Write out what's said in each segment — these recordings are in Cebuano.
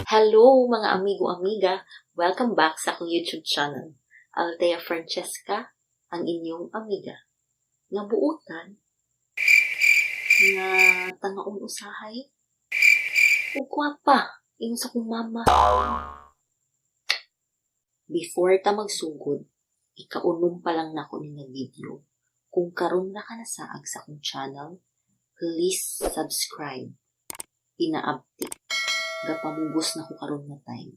Hello, mga amigo-amiga! Welcome back sa akong YouTube channel. Althea Francesca, ang inyong amiga. Nga buutan, nga tangaon usahay, ug gwapa, ingon sa akong mama. Before ta magsugod, ikaunom pa lang nako ni nga video. Kung karon na ka nasaag sa akong channel, please subscribe. Pinaabti. Gapamugos na ko karon nga time.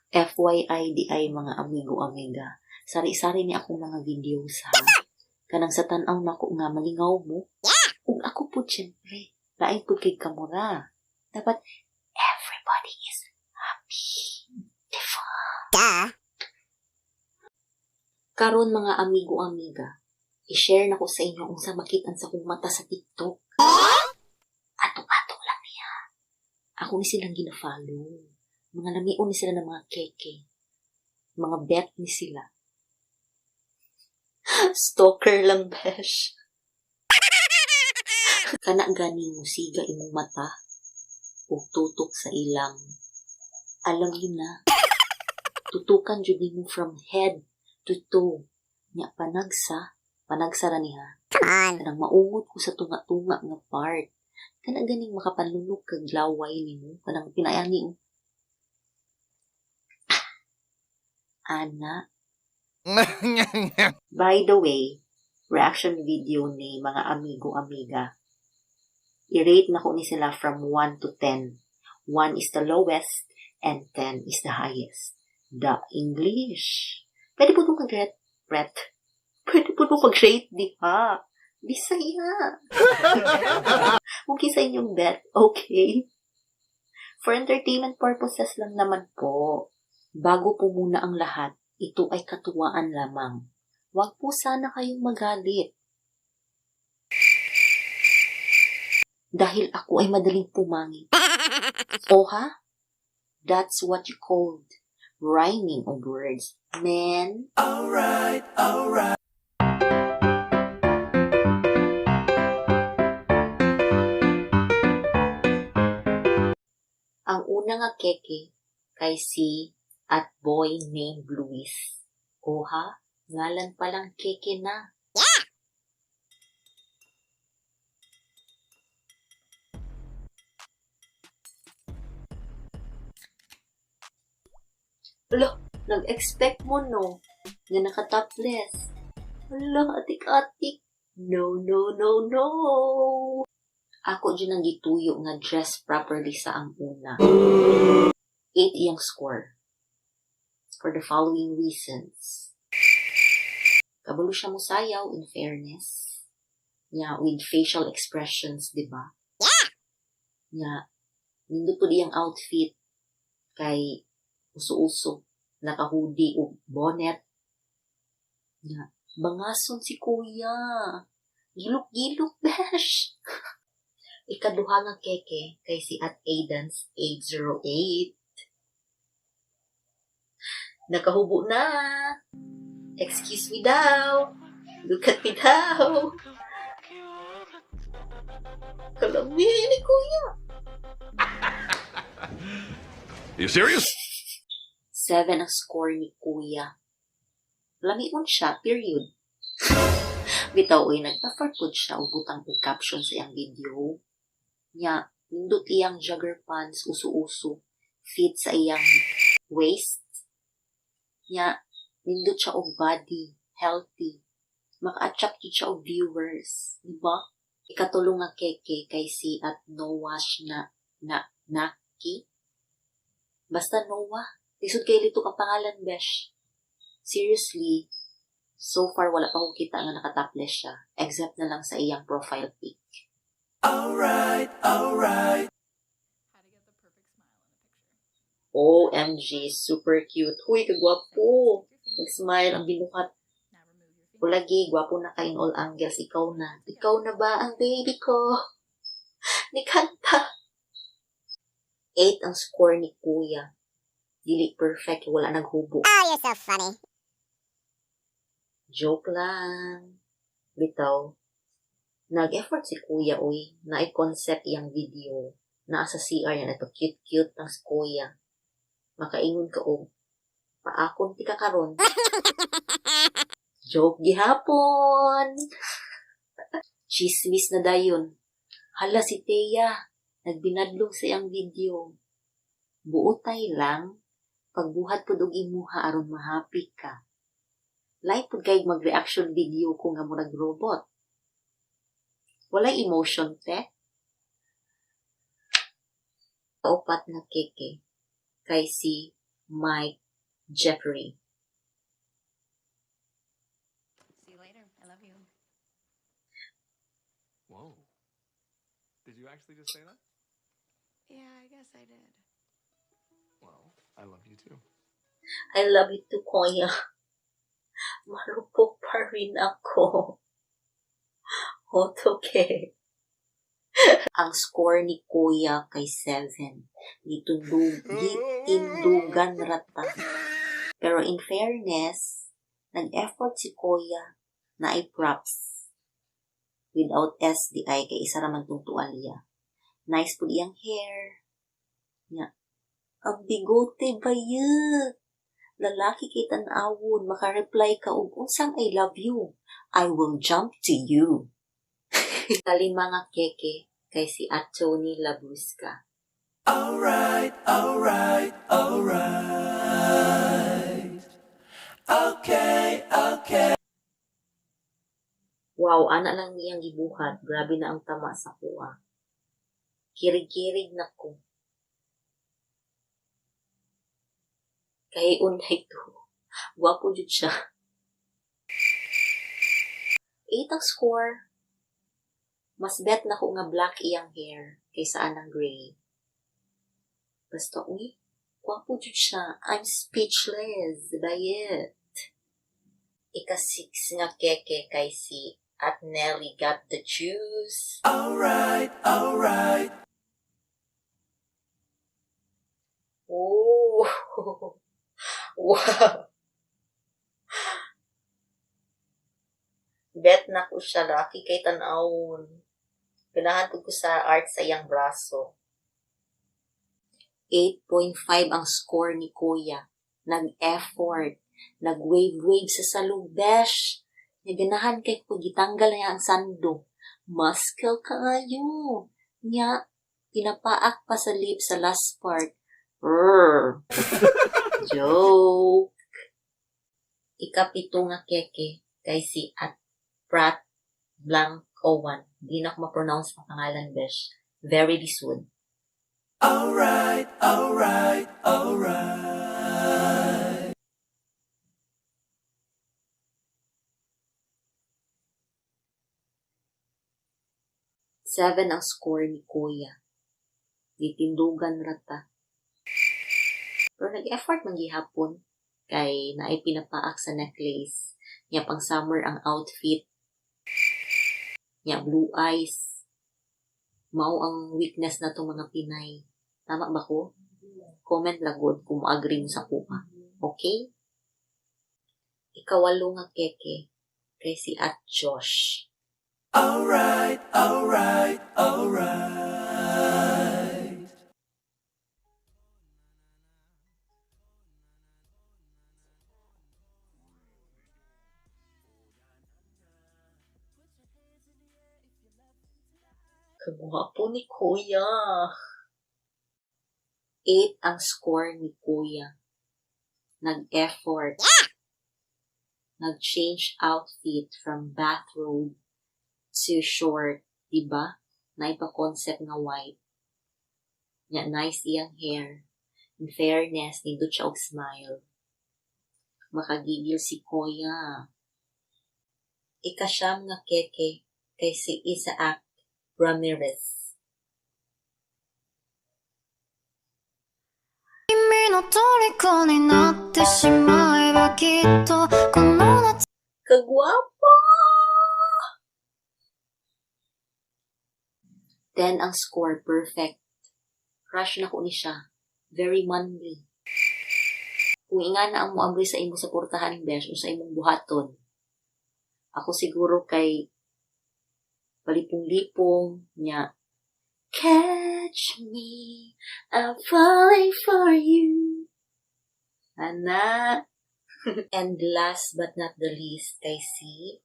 FYI di ay, mga amigo-amiga. Sari-sari ni akong mga videos ha. Kanang sa tan-aw nako nga malingaw mo. Ug ako pud syempre. Lain pud kay kamura. Dapat everybody is happy. Diba? Karon, mga amigo-amiga, i-share na ko sa inyo unsa makit-an sa akong mata sa TikTok. Ato-ato lang niya. Ako ni silang gina-follow. Mga lamion ni sila ng mga keke. Mga bet ni sila. Stalker lang, besh. Kana gani musiga imong mata ug tutok sa ilang. Alam niyo na. Tutukan jud nimo from head to toe. Nya panagsa, panagsa ra niya. Come on. Kanang maungot ko sa tunga-tunga nga part. Kana ganing makapanlunok kag laway nimo, kanang pinayani mo. Ana, by the way, reaction video ni mga amigo-amiga. I-rate na ko ni sila from 1 to 10. 1 is the lowest and 10 is the highest. The English. Pwede po itong mag-rate. Rate. Pwede po itong mag-rate, di ba? Bisaya. Okay sa inyong bet, okay? For entertainment purposes lang naman po. Bago po muna ang lahat, ito ay katuwaan lamang. Huwag po sana kayong magalit. Dahil ako ay madaling pumangit. Oha? That's what you called rhyming of words, man. Alright, alright. Ang una nga keke kay si at boy named Luis. Oha, ngalan pa lang keke na. Hala, nag-expect mo no, nga naka-topless. Hala, atik-atik. No, no, no, no. Ako dyan ang gituyo nga dress properly sa ang una. 8 iyang score. For the following reasons. Kabalo siya mosayaw, in fairness. Nya, with facial expressions, di ba? Nya, nindot pud iyang outfit kay uso-uso, naka-hoodie ug bonnet. Nya, bangason si kuya. Gilok-gilok, besh. Ikaduha nga keke kay si at Aidans 808. Nakahubo na. Excuse me daw. Look at me daw. Kalami ni kuya. You serious? 7 ang score ni kuya. Lamion siya, period. Bitaw, uy, nag-effort pod siya og butang og caption sa iyang video. Nya, nindot iyang jogger pants, uso-uso, fit sa iyang waist. Nya, nindot siya og body, healthy. Maka-attract jud siya og viewers, di ba? Ikatulo nga keke kay si at Noah na na Naki. Basta Noah. Lisod kay litok ang pangalan, besh. Seriously, so far wala pa ko kita nga nakatopless siya, except na lang sa iyang profile pic. Alright, alright. How to get the perfect smile in a picture. OMG, super cute. Huy, kagwapo. Nag-smile ang binuhat. Now remove your fingers. Ulagi, gwapo na ka in all angles. Ikaw na. Ikaw na ba ang baby ko? Ni kanta. 8 ang score ni kuya. Dili perfect, wala naghubo. Oh, you're so funny. Joke lang. Bitaw. Nag-effort si Kuya, uy. Naay concept iyang video. Naa sa CR yan, ito cute-cute ang si Kuya. Makaingon ka og paakon ti ka karon. Joke gihapon. Chismis na dayon. Hala, si Thea, nagbinadlong sa iyang video. Buotay lang, pagbuhat pud og imuha aron mahappy ka. Like pud kay mag-reaction video ko nga murag robot. Walay emotion, te. Kaupat nga keke kay si Mike Jeffrey. See you later. I love you. Whoa. Did you actually just say that? Yeah, I guess I did. Well, I love you too. I love you too, Kuya. Marupok pa rin ako. Okay. Ang score ni Kuya kay 7. Gitindugan rata. Pero in fairness, nag-effort si Kuya na ay props. Without SDI kay isa raman tong tuwalya. Nice pud iyang hair. Nya. Ang bigote ba yun? Lalaki kay tan-awon, maka-reply ka og unsang "I love you"? I will jump to you. Kalima nga keke kay si at Tony Labrusca. Alright. Okay. Wow, ana lang niyang gibuhat. Grabe na ang tama sa kuha. Kirig-kirig na ko. Kay unay to. Gwapo jud siya. 8 ang score. Mas bet na ko nga black iyang hair kaysa anang gray. Basta, uy, gwapo jud siya. I'm speechless by it. Ika-6 nga keke kay si at Nelly Got the Juice. Alright. Oh, wow. Bet na ko siya, laki kay tan-awon. Ganahan pud ko sa art sa iyang braso. 8.5 ang score ni Kuya. Nag-effort. Nag-wave-wave sa salog, besh. Naganahan kay kung gitanggal niya ang sando. Muscle kaayo. Nya, pinapaak pa sa lip sa last part. Brr. Joke. Ikapito nga keke kay si at Pratt Blank Owen. Di na ako ma-pronounce ang pangalan, besh. Very lisod. Alright. 7 ang score ni Kuya. Gitindugan rata. Pero nag-effort man gihapon kay naay pinapaak sa necklace. Nya pang summer ang outfit. Nya blue eyes. Mao ang weakness na tong mga Pinay. Tama ba ko? Comment lagod kung mo-agree mo sa kuha. Okay? Ikawalo nga keke kay si at Josh. Alright. Kagwapo ni Kuya. 8 ang score ni Kuya. Nag-effort. Nag-change outfit from bathrobe to short, diba? Naipa-concept nga white. Nya nice iyang hair. In fairness, nindot siya og smile. Makagigil si Kuya. Ikasyam nga keke kay si Isaac Ramirez. 君の虜になってしまえばきっとこの夏 Kagwapo! 10 ang score, perfect. Crush na ko ni siya. Very manly. Kung ingana ang moabri sa imo sa portahan, besh, o sa imong buhaton. Ako siguro kay Palipong-lipong niya. Catch me, I'm falling for you. Ana. And last but not the least, kay si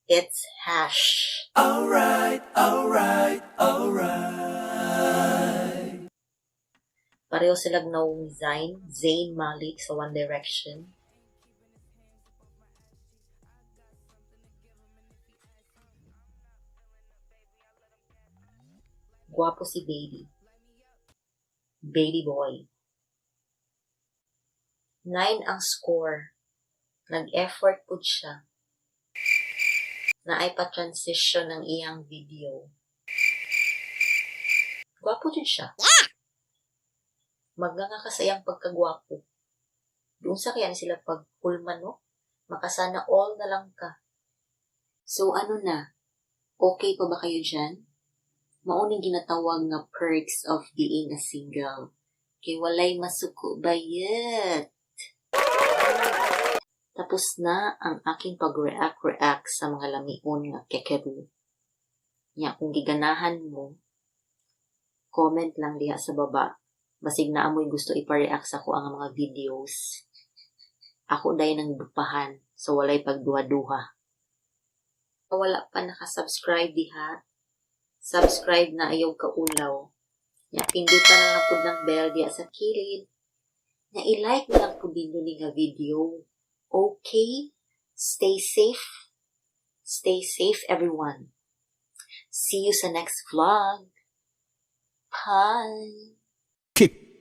it's Hash. Alright. Pareho silag nawong ni Zayn Malik sa One Direction. Gwapo si baby. Baby boy. 9 ang score. Nag-effort pud siya. Naay pa-transition ang iyang video. Gwapo din siya. Magnganga ka sa iyang pagkagwapo. Doon sa kaya ni sila pagkulman, no? Makasana all na lang ka. So ano na? Okay pa ba kayo dyan? Mao ning ginatawag nga perks of being a single. Kay walay masuko bayet. Tapos na ang aking pag-react-react sa mga lamion nga kekeru. Nya kung giganahan mo, comment lang diha sa baba. Basig naa mo'y gusto ipa-react sa ako ang mga videos. Ako dayon ang dupahan, so walay pagduha-duha. Wala pa naka-subscribe diha, subscribe na, ayaw kaulaw. Nya pindutan na lang pud ng bell diha sa kilid. Nya i-like na lang pud ninyo ni nga video. Okay? Stay safe. Stay safe, everyone. See you sa next vlog. Bye! Keep